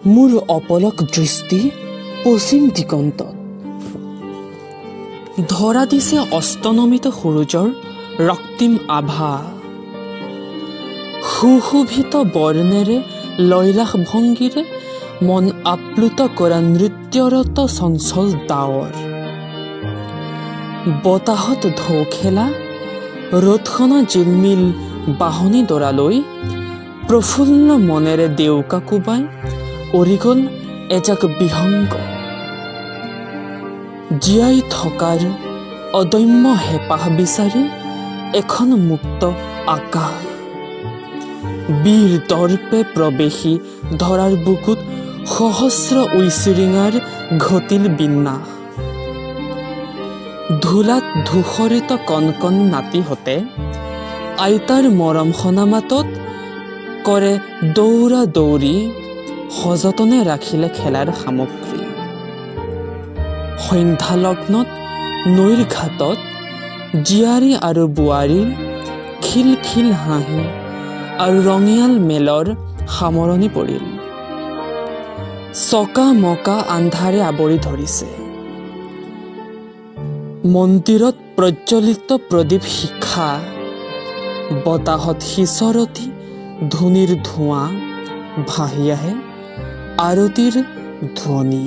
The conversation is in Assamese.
মোৰ অপলক দৃষ্টি পশ্চিম দিগন্তত ধৰা দিছে অস্তনমিত সূৰুযৰ ৰক্তিম আভা। সুশোভিত বৰ্ণেৰে, লয়লাস ভংগীৰে মন আপ্লুত কৰা নৃত্যৰত চঞ্চল ডাৱৰ। বতাহত ঢৌ খেলা ৰ'দখনৰ জিলমিল বাঁহনি ডৰালৈ প্ৰফুল্ল মনেৰে ডেউকা কোবাই উৰি গ'ল এজাক বিহংগ। জীয়াই থকাৰ অদম্য হেঁপাহ বিচাৰি এখন মুক্ত আকাশ। বীৰ দৰ্পে প্ৰৱেশি ধৰাৰ বুকুত সহস্ৰ উইচিৰিঙাৰ ঘটিল বিন্যাস। ধূলাত ধূসৰিত কণ কণ নাতিহঁতে আইতাৰ মৰম সনা মাতত কৰে দৌৰা দৌৰি, সযতনে ৰাখিলে খেলাৰ সামগ্ৰী। সন্ধ্যা লগ্নত নৈৰ ঘাটত জীয়াৰী আৰু বোৱাৰীৰ খিলখিল হাঁহি আৰু ৰঙিয়াল মেলৰ সামৰণি পৰিল। চকা মকা আন্ধাৰে আৱৰি ধৰিছে। মন্দিৰত প্ৰজ্বলিত প্ৰদীপ শিখা, বতাহত সিঁচৰতি ধুনিৰ ধোঁৱা, ভাহি আহে আৰতিৰ ধ্বনি।